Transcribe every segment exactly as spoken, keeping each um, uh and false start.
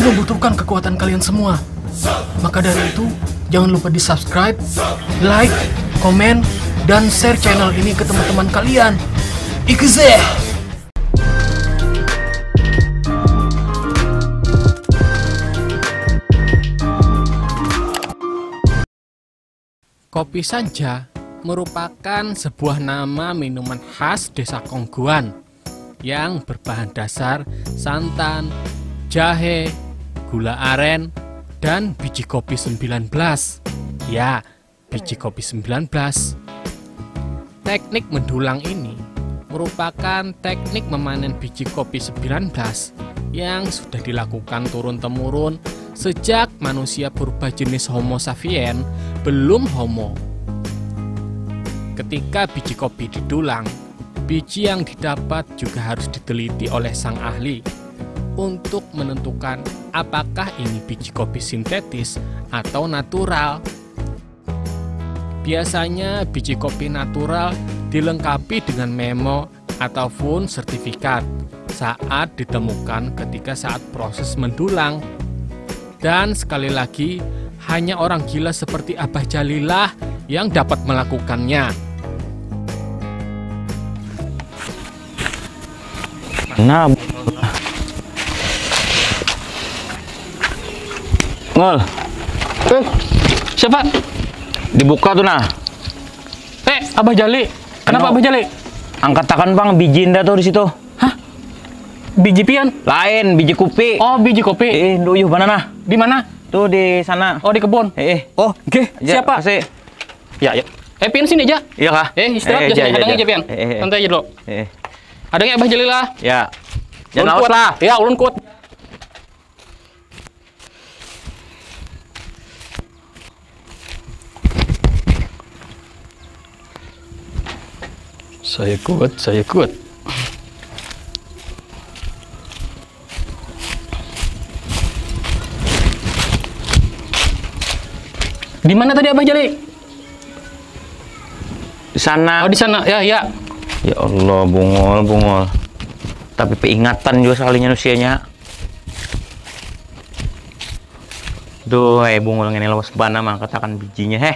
membutuhkan kekuatan kalian semua. Maka dari itu, jangan lupa di subscribe, like, komen, dan share channel ini ke teman-teman kalian. Ikzeh! Kopi Sanja merupakan sebuah nama minuman khas Desa Kongguan yang berbahan dasar santan, jahe, gula aren, dan biji kopi sembilan belas. Ya, biji kopi sembilan belas. Teknik mendulang ini merupakan teknik memanen biji kopi sembilan belas yang sudah dilakukan turun-temurun sejak manusia purba jenis Homo sapien belum Homo. Ketika biji kopi didulang, biji yang didapat juga harus diteliti oleh sang ahli untuk menentukan apakah ini biji kopi sintetis atau natural. Biasanya biji kopi natural dilengkapi dengan memo ataupun sertifikat saat ditemukan ketika saat proses mendulang. Dan sekali lagi, hanya orang gila seperti Abah Jalilah yang dapat melakukannya. Nah, Ngol, Eh, siapa? Dibuka tuh nah. Eh, Abah Jali. Kenapa Ano. Abah Jali? Angkatakan bang biji indah tuh di situ. Hah? Biji pian? Lain biji kopi. Oh, biji kopi. Eh, duyuh mana nah? Di mana? Tuh di sana. Oh, di kebun. Eh, eh. Oh, oke. Ya, Siapa? Kasih. Ya, ya. Eh, pian sini aja. Iya kah? Eh, istirahat Eh, aja iya, sini. iya, Hadang iya. aja pian. Eh, eh. Santai aja dulu. Eh. Hadang ya Abah Jali lah. Ya. Jangan Ulun lawas kuat. Lah. Ya, ulun kuat. Saya kuat, saya kuat. Di mana tadi Abah Jali? Di sana. Oh, di sana. Ya, ya. Ya Allah, bungul, bungul. Tapi peringatan juga sekalinya usianya. Duh, eh bungul ngene lawas bana mangkatakan bijinya, heh.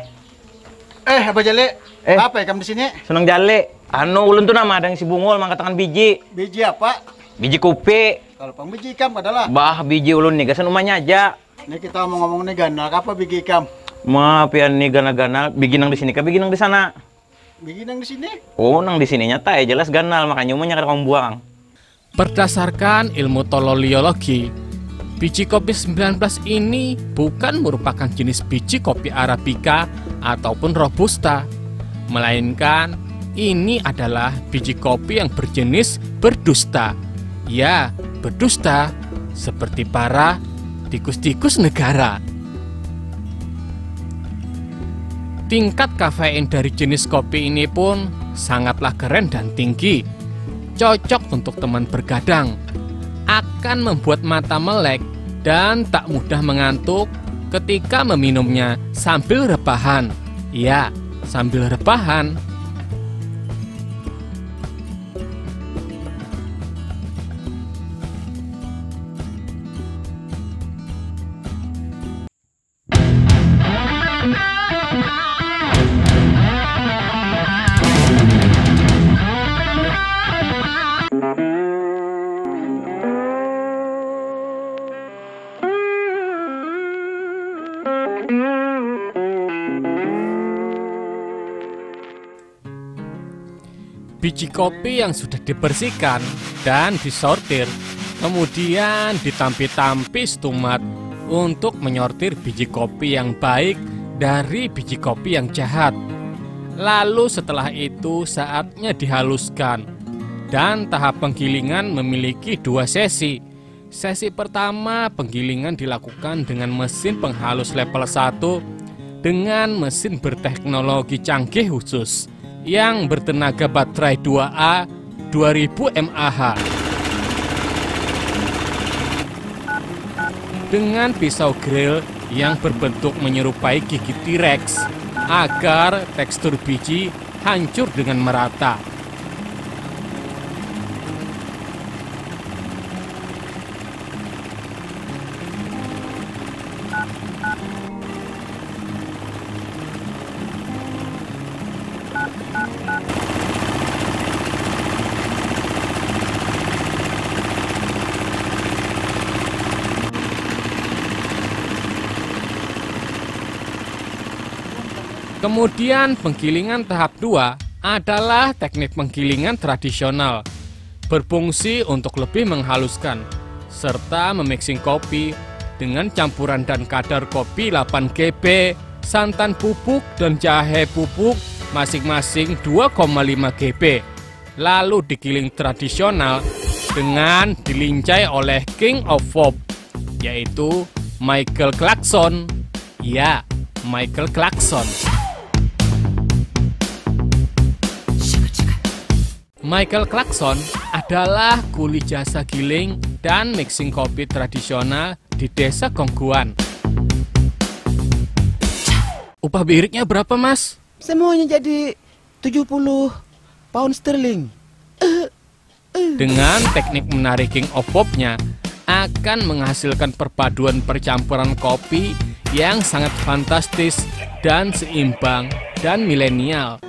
Eh, Abah Jali, Eh. Apa ikam di sini? Seneng Jali. Anu ulun tuh nama ada yang si bungul mangkatakan biji. Biji apa? Biji kopi. Kalau pang biji ikam adalah. Bah, biji ulun nih gasan umanya aja. Ini kita mau ngomong nih ganal apa biji ikam? Ma pian nih ganal-ganal, biji nang di sini kah biji nang di sana? Biji nang di sini? Oh, nang di sini nyata ya jelas ganal, makanya umanya kada kamu buang. Berdasarkan ilmu tololiologi, biji kopi sembilan belas ini bukan merupakan jenis biji kopi arabica ataupun robusta, melainkan ini adalah biji kopi yang berjenis berdusta. Ya, berdusta seperti para tikus-tikus negara. Tingkat kafein dari jenis kopi ini pun sangatlah keren dan tinggi. Cocok untuk teman bergadang. Akan membuat mata melek dan tak mudah mengantuk ketika meminumnya sambil rebahan. Ya, sambil rebahan. Biji kopi yang sudah dibersihkan dan disortir, kemudian ditampi-tampi stumat untuk menyortir biji kopi yang baik dari biji kopi yang jahat. Lalu setelah itu saatnya dihaluskan. Dan tahap penggilingan memiliki dua sesi. Sesi pertama penggilingan dilakukan dengan mesin penghalus level satu dengan mesin berteknologi canggih khusus yang bertenaga baterai dua A dua ribu mAh. Dengan pisau grill yang berbentuk menyerupai gigi T-Rex agar tekstur biji hancur dengan merata. Kemudian penggilingan tahap dua adalah teknik penggilingan tradisional, berfungsi untuk lebih menghaluskan serta memixing kopi dengan campuran dan kadar kopi delapan G B, santan bubuk dan jahe bubuk masing-masing dua koma lima G B. Lalu digiling tradisional dengan dilincai oleh King of Pop, yaitu Michael Clarkson. Ya, Michael Clarkson. Michael Clarkson adalah kuli jasa giling dan mixing kopi tradisional di Desa Kongguan. Upah biriknya berapa, Mas? Semuanya jadi tujuh puluh pound sterling. Dengan teknik menarik King of Pop-nya akan menghasilkan perpaduan percampuran kopi yang sangat fantastis dan seimbang dan milenial.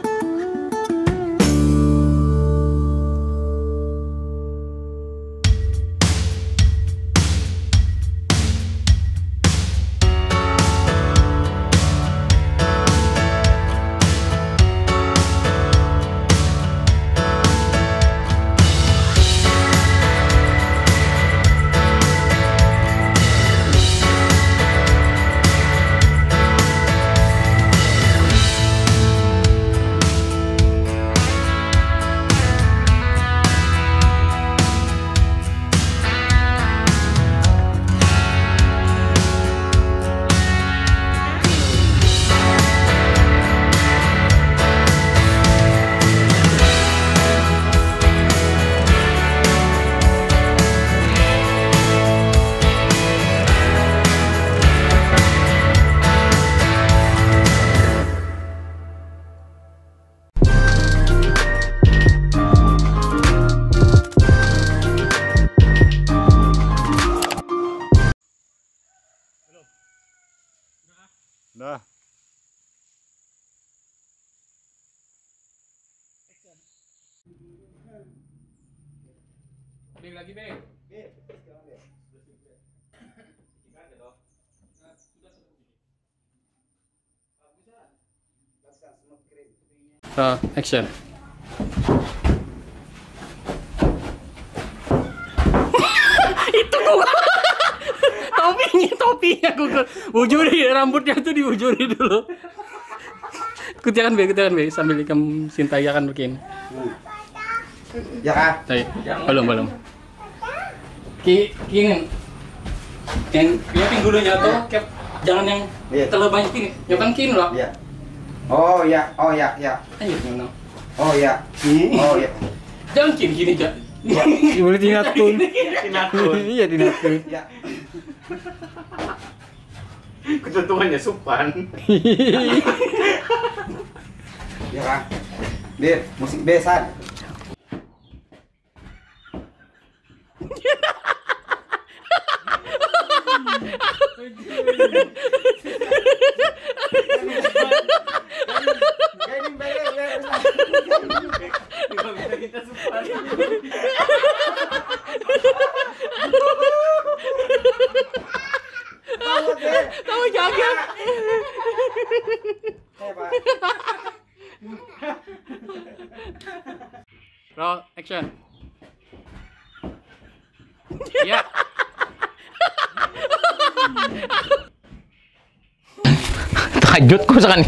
Dah. Beng lagi, Beng. Beng, sekarang, Beng. Sekarang gitu. Nah, sudah seperti ini. Bagusan. Bagusan, smooth, kering. Ah, action. Itu gua. Topinya, topinya gugur. Bujuri, rambutnya tuh dibujuri dulu. Kutiakan be, kutiakan be, sambil ikam sintai akan bikin. Ya kah? Tapi belum, belum. Ki, kini. Yang, ya, pinggulunya tuh, Kep. Jangan yang Iya. terlalu banyak ini. Ya kan kini lah. Iya. Oh ya, oh ya, ya. Ayo, ngono. Oh ya. Hmm. Oh ya. Jangan kini, kini aja. Iya. Boleh tinatun. Tinatun. Iya, tinatun. Ya. Ketentuannya supan. Ya kan? Dir, musik besan. Tahu jaga. Roll, action. Ya. Takajut ku sakali.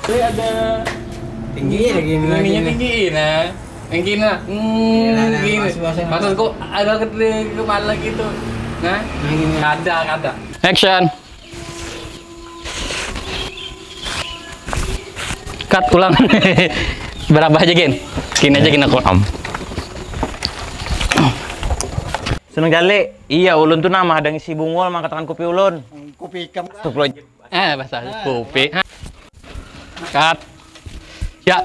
Ini ada tinggi ya gini. Ininya tinggi, nah. Yang kini, nah. Hmm, iya, nah, nah, gini. Pas, pas, pas. Maksudku ada gede kepala gitu. Nah, yang ini. Kada, kada. Action. Cut ulang. Berapa aja, Gin? Kini aja, Gin, aku am. Seneng jali. Iya, ulun tuh nama ada ngisi bungul mangkatakan kupi ulun. Kupi ikam. Astagfirullah. Eh, bahasa kupi. Cut. Ya.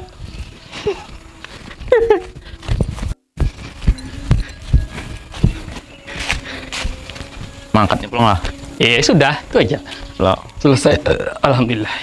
Mangkatnya pulang lah. Iya, sudah, itu aja. Lo. Selesai. Eh, alhamdulillah.